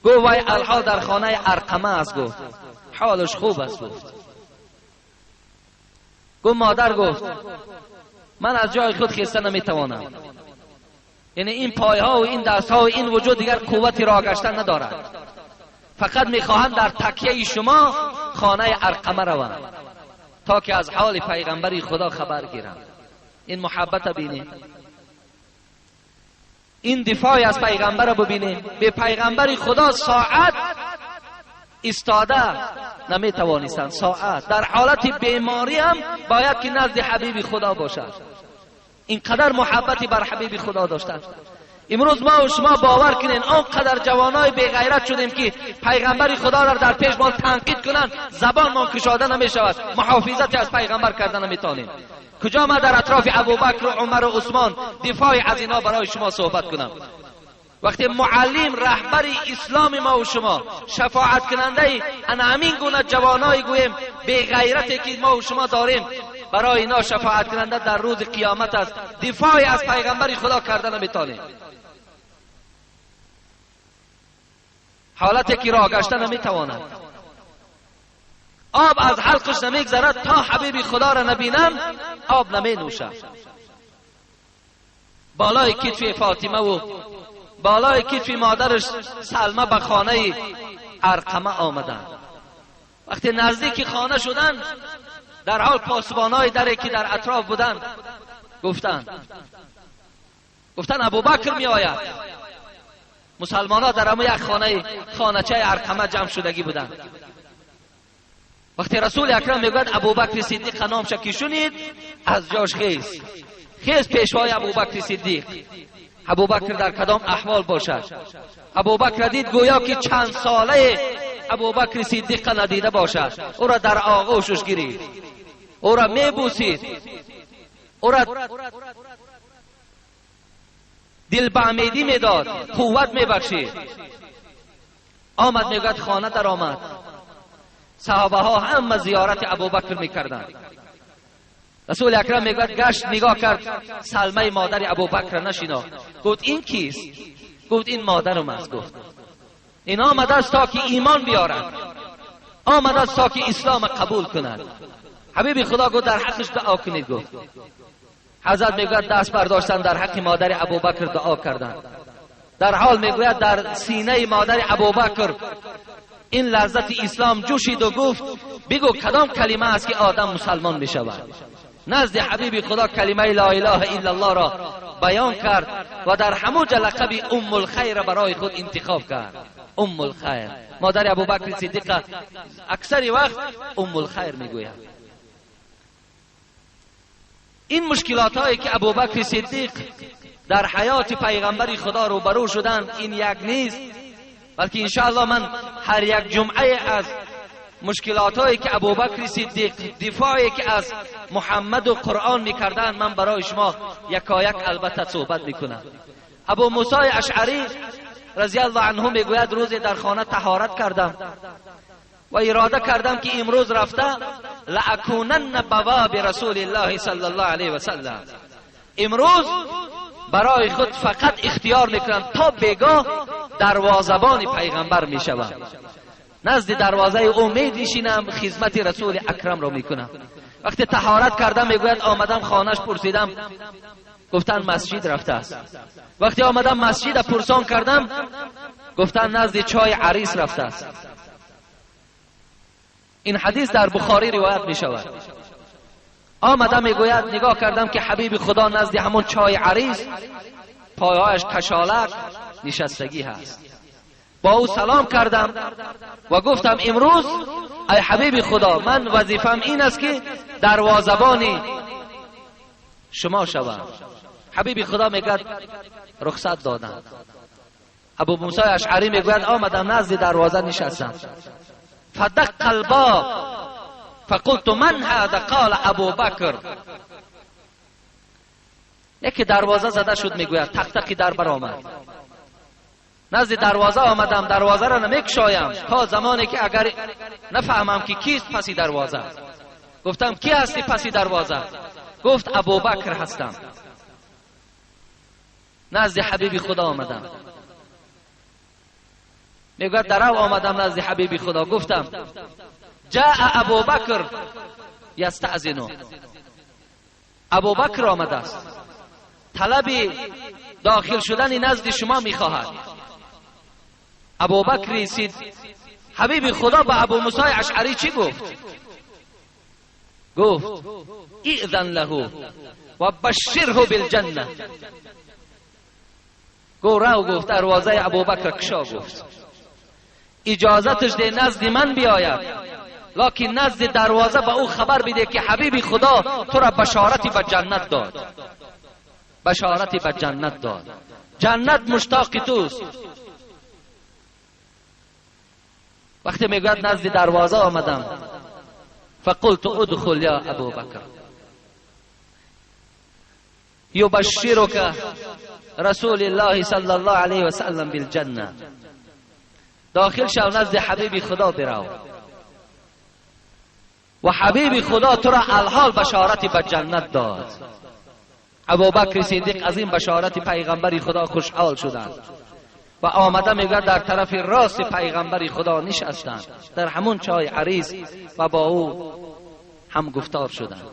وای الحال در خانه ارقمه است، گفت حالش خوب است. گفت مادر، گفت من از جای خود خیسته نمیتوانم، یعنی این پایها و این دستها و این وجود دیگر قوتی راه گشتن ندارد، فقط میخواهم در تکیه شما خانه ارقمه روم تا که از حال پیغمبری خدا خبر گیرم. این محبت بینیم، این دفاع از پیغمبر ببینیم. به پیغمبر خدا ساعت ایستاده نمیتوانستند، ساعت در حالت بیماری هم باید که نزد حبیب خدا باشد. اینقدر محبتی بر حبیب خدا داشتند. امروز ما و شما باور کنین آنقدر جوانای بی غیرت شدیم که پیغمبر خدا را در پیش ما تنقید کنند، زبان ما کشاده نمی شود، محافظت از پیغمبر کرده نمیتونیم. کجا ما در اطراف ابوبکر و عمر و عثمان دفاع از اینا برای شما صحبت کنم؟ وقتی معلم رهبر اسلام ما و شما شفاعت کننده انا همین گونه جوانای گویم بی غیرتی که ما و شما داریم، برای اینا شفاعت کننده در روز قیامت است، دفاع از پیغمبر خدا کرده نمیتونیم. حالتی که راه گشته نمیتواند، آب از حلقش نمیگذرد تا حبیب خدا را نبینم آب نمی نوشد. بالای کتف فاطمه و بالای کتف مادرش سلمه به خانه ارقمه آمدند. وقتی نزدیک خانه شدند، در حال پاسبانای دری که در اطراف بودند گفتند ابوبکر می آید. مسلمان ها در یک خانه ارقمه جمع شدگی بودند. وقتی رسول اکرم میگوید ابوبکر صدیق نامش که شنید، از جاش خیز پیشوای ابوبکر صدیق. ابوبکر در کدام احوال باشد؟ ابوبکر دید گویا که چند ساله ابوبکر صدیق ندیده باشد. او را در آغوشش گرفت، او را میبوسید، او را دل به امیدی میداد، قوت میبخشید. آمد میگوید خانه در آمد، صحابه ها همه زیارت ابوبکر میکردند. رسول اکرم میگوید گشت نگاه کرد، سلمه مادر ابوبکر نشناخت. گفت این کیست؟ گفت این مادرم است. گفت این آمده است تا که ایمان بیارد، آمده است تا که اسلام قبول کند. حبیب خدا گفت در حقش دعا کنید. گفت حضرت میگوید دست برداشتن در حق مادر ابوبکر دعا کردند. در حال میگوید در سینه مادر ابوبکر این لذت اسلام جوشید و گفت بگو کدام کلمه است که آدم مسلمان میشود. نزد حبیب خدا کلمه لا اله الا الله را بیان کرد و در همونجا لقب ام الخیر برای خود انتخاب کرد. ام الخیر، مادر ابوبکر صدیق اکثر وقت ام الخیر میگوید. این مشکلات هایی که ابوبکر صدیق در حیات پیغمبر خدا روبرو شدند این یک نیست، بلکه انشاءالله من هر یک جمعه از مشکلات هایی که ابوبکر صدیق دفاعی که از محمد و قرآن میکردند من برای شما یکایک البته صحبت میکنم. ابو موسی اشعری رضی الله عنه میگوید روزی در خانه طهارت کردم و اراده کردم که امروز رفته لأکونن بواب رسول الله صلی الله علیه و سلم، امروز برای خود فقط اختیار میکنم تا بیگاه دروازبان پیغمبر میشوم، نزد دروازه او می‌نشینم، خدمت رسول اکرم را میکنم. وقتی طهارت کردم میگوید آمدم خانهش پرسیدم، گفتن مسجد رفته است. وقتی آمدم مسجد پرسان کردم، گفتن نزد چای عریس رفته است. این حدیث در بخاری روایت می شود. آمدم میگوید نگاه کردم که حبیب خدا نزد همون چای عریس پایهایش کشالک نشستگی هست. با او سلام کردم و گفتم امروز ای حبیب خدا من وظیفم این است که دروازه‌بان شما شوم. حبیب خدا میگوید رخصت دادم. ابو موسی اشعری میگوید آمدم نزد دروازه نشستم. فدق الباب فقلت من هذا؟ قال ابو بکر. یکی دروازه زده شد، میگوید تق تقی در برآمد. نزد دروازه آمدم، دروازه را نمیکشایم تا زمانی که اگر نفهمم که کیست پسی دروازه. گفتم کی هستی پسی دروازه؟ گفت ابوبکر هستم. نزد حبیب خدا آمدم. میگوید درو آمدم نزد حبیب خدا، گفتم جاء ابوبکر یستأذن، ابوبکر آمده است، طلب داخل شدن نزد شما میخواهد. ابوبکر رسید. حبیب خدا به ابو موسی اشعری چی گفت؟ گفت ائذن له و بشره بالجنه. گو رو، گفت دروازه ابوبکر کشا، گفت اجازتش ده نزد من بیاید، لکن نزد دروازه به او خبر بده که حبیب خدا تو را بشارتی به جنت داد، بشارتی به جنت داد، جنت مشتاق توست. وقتی میگوید نزد دروازه آمدم، فقلت ادخل یا ابوبکر یبشرک رسول الله صلی الله علیه و سلم بالجنه. داخل شو نزد حبیب خدا برو و حبیب خدا تو را الحال بشارتی به جنت داد. ابوبکر صدیق از این بشارت پیغمبر خدا خوشحال شدند و آمده میگوید در طرف راست پیغمبر خدا نشستند در همون چای عریض و با او هم گفتار شدند.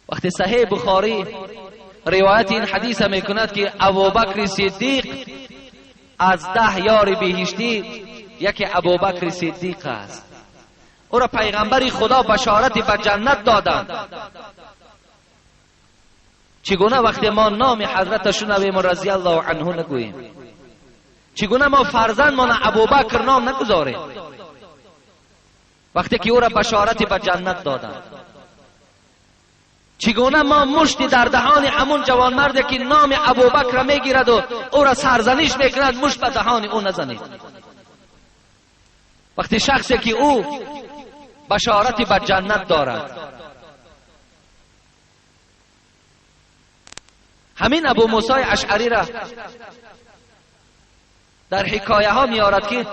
وقتی صحیح بخاری روایت این حدیث میکند که ابوبکر صدیق از 10 یار بهشتی یکی ابوبکر صدیق است. او را پیغمبر خدا بشارت به جنت دادند. چگونه وقتی ما نام حضرت شنویم رضی الله عنه نگوییم؟ چگونه ما فرزندمان ابوبکر نام نگذاریم وقتی که او را بشارت به جنت دادند؟ چگونه ما مشتی در دهان همون جوانمرد که نام ابوبکر میگیرد و او را سرزنش میکند مشت به دهان او نزنید؟ وقتی شخصی که او بشارت به جنت دارد. همین ابو موسی اشعری را در حکایه ها میارد که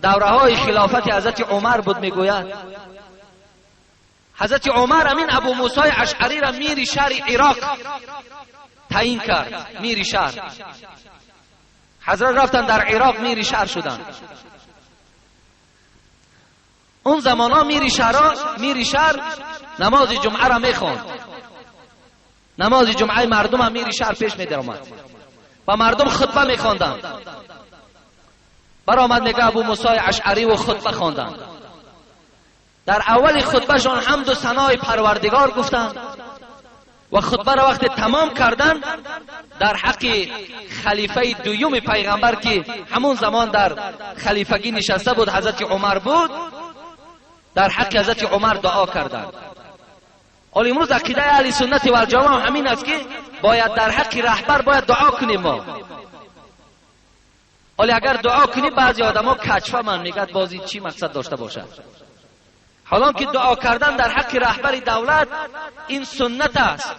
دوره های خلافت حضرت عمر بود. میگوید حضرت عمر امین ابو موسی اشعری را میر شهر عراق تعیین کرد. میر شهر حضرت رفتن در عراق میر شهر شدند. اون زمان ها میر شهر نماز جمعه را میخواند. نماز جمعه مردم هم میر شهر پیش میدرآمد و مردم خطبه میخواندند. برآمد میگه ابو موسی اشعری و خطبه خواندند. در اول خطبهشان حمد و ثنای پروردگار گفتند و خطبه را وقت تمام کردند در حق خلیفه دوم پیغمبر که همون زمان در خلیفگی نشسته بود حضرت عمر بود، در حق حضرت عمر دعا کردند. حالا امروز عقیده اهل سنت و الجماعه همین است که باید در حق رهبر باید دعا کنیم ما. حالا اگر دعا کنیم بعضی آدما کچفه من میگد بازی چی مقصد داشته باشد. حالا که دعا کردن در حق رهبر دولت این سنت است.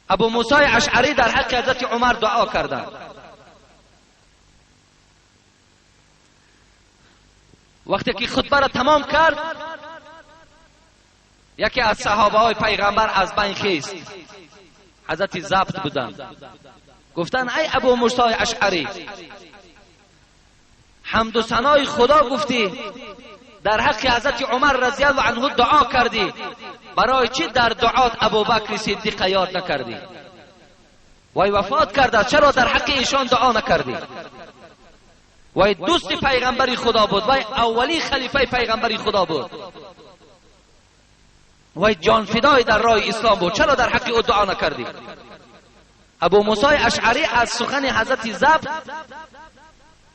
ابو موسی اشعری در حق حضرت عمر دعا کردند. وقتی که خطبه را تمام کرد یکی از صحابه های پیغمبر از بین خیست، حضرت ضبط بودند. گفتند ای ابو موسی اشعری، حمد و ثنای خدا گفتی، در حق حضرت عمر رضی الله عنه دعا کردی، برای چی در دعات ابوبکر صدیق یاد نکردی؟ وای وفات کرده، چرا در حق ایشان دعا نکردی؟ وای دوست پیغمبر خدا بود، وای اولی خلیفه پیغمبر خدا بود، وای جان فدای در راه اسلام بود، چرا در حق او دعا نکردی؟ ابو موسی اشعری از سخن حضرت ضبط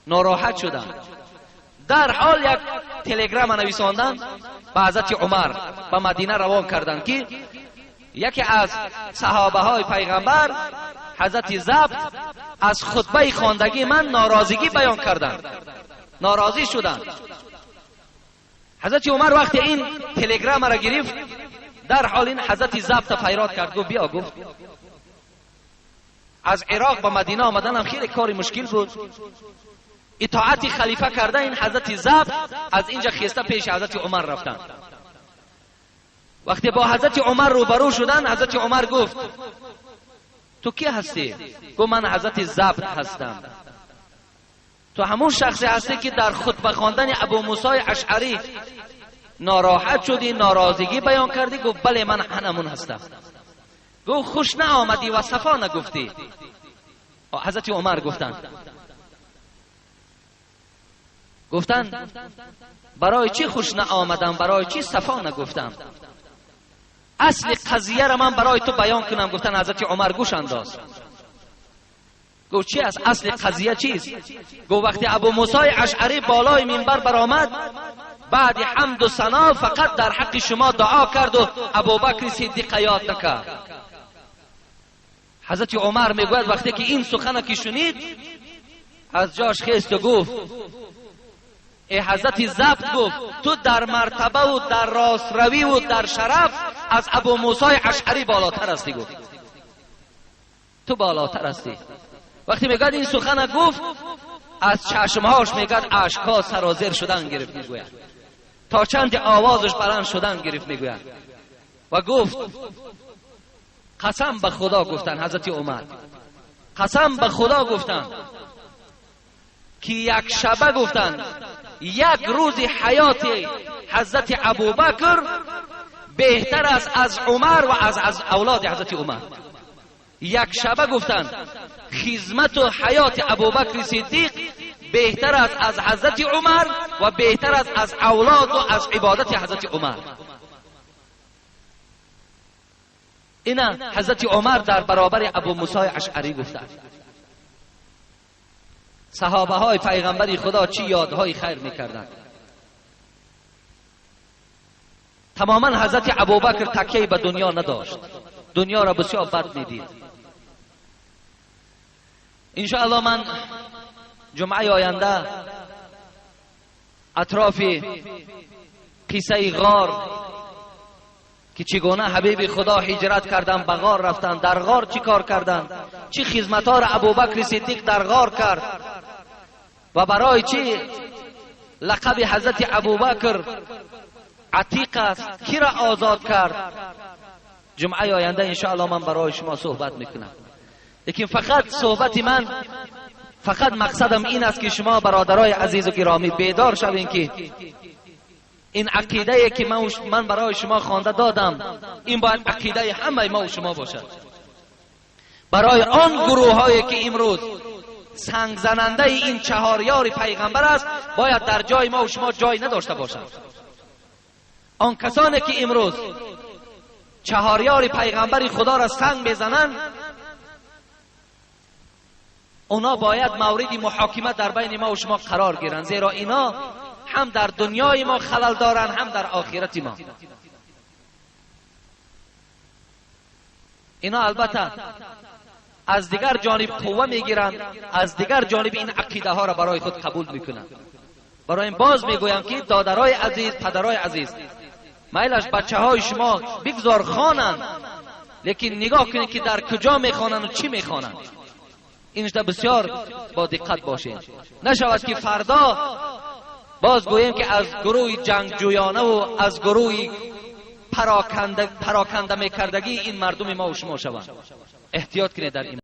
ناراحت شدند. در حال یک تلگرام نویساندند به حضرت عمر به مدینه روان کردند که یکی از صحابه های پیغمبر حضرت ضبط از خطبه خواندگی من ناراضگی بیان کردند، ناراضی شدند. حضرت عمر وقتی این تلگرام را گرفت در حال این حضرت ضبط فریاد کرد، گفت بیا. گفت از عراق به مدینه آمدن هم خیلی کاری مشکل بود. اطاعت خلیفه کرده این حضرت ضبط از اینجا خسته پیش حضرت عمر رفتن. وقتی با حضرت عمر روبرو شدن حضرت عمر گفت تو کی هستی؟ گفت من حضرت ضبط هستم. تو همون شخصی هستی که در خطبه خواندن ابو موسی اشعری ناراحت شدی، ناراضگی بیان کردی؟ گفت بله من همون هستم. گفت خوش نآمدی و صفا نگفتی. حضرت عمر گفتن برای چی خوش نآمدم، برای چی صفا نگفتم؟ اصل قضیه را من برای تو بیان کنم. گفتن حضرت عمر گوش انداز. گفت چی است؟ اصل قضیه چیست؟ گفت وقتی ابو موسی اشعری بالای منبر برآمد بعد حمد و ثنا فقط در حق شما دعا کرد و ابوبکر صدیق یاد نکرد. حضرت عمر میگوید وقتی که این سخن که شنید از جاش خیست و گفت ای حضرت ضبط، گفت تو در مرتبه و در راست روی و در شرف از ابو موسی اشعری بالاتر هستی. گفت تو بالاتر هستی. وقتی میگوید این سخن گفت از چشمهاش میگوید اشکها سرازیر شدن گرفت. میگوید تا چند آوازش بلند شدن گرفت. میگوید و گفت قسم به خدا گفتن حضرت عمر، قسم به خدا گفتن که یک شبه گفتن یک روز حیات حضرت ابوبکر بهتر است از عمر و از اولاد حضرت عمر. یک شبه گفتن خدمت و حیات ابوبکر صدیق بهتر است از حضرت عمر و بهتر است از اولاد و از عبادت حضرت عمر. اینا حضرت عمر در برابر ابو موسی اشعری گفتند. صحابه های پیغمبر خدا چی یادهای خیر میکردند. تماما حضرت ابوبکر تکیه به دنیا نداشت، دنیا را بسیار بد میدید. انشاءالله من جمعه آینده اطراف قصه غار که چگونه حبیب خدا هجرت کردن، به غار رفتن، در غار چی کار کردن، چی خدمت‌ها را ابوبکر صدیق در غار کرد و برای چی لقب حضرت ابوبکر عتیق است، کی را آزاد کرد. جمعه آینده انشاءالله من برای شما صحبت میکنم. لیکن فقط صحبت من، فقط مقصدم این است که شما برادرای عزیز و گرامی بیدار شوین که این عقیده که من برای شما خوانده دادم، این باید عقیده همه ما و شما باشد. برای آن گروه هایی که امروز سنگ زننده این چهار یار پیغمبر است، باید در جای ما و شما جای نداشته باشد. آن کسانی که امروز چهار یار پیغمبر خدا را سنگ میزنند، اونا باید مورد محاکمه در بین ما و شما قرار گیرند، زیرا اینا هم در دنیای ما خلل دارند، هم در آخرت ما. اینا البته از دیگر جانب قوه میگیرند، از دیگر جانب این عقیده ها را برای خود قبول میکنند. برای این باز میگویم که دادرای عزیز، پدرای عزیز، میلش بچه های شما بگذار خوانند، لیکن نگاه کنید که در کجا میخوانند و چی میخوانند. اینش بسیار با دقت باشید. نشود که فردا باز گوییم که از گروه جنگجویانه و از گروه پراکنده میکردگی این مردم ما و شما شوند. احتیاط کنید در این.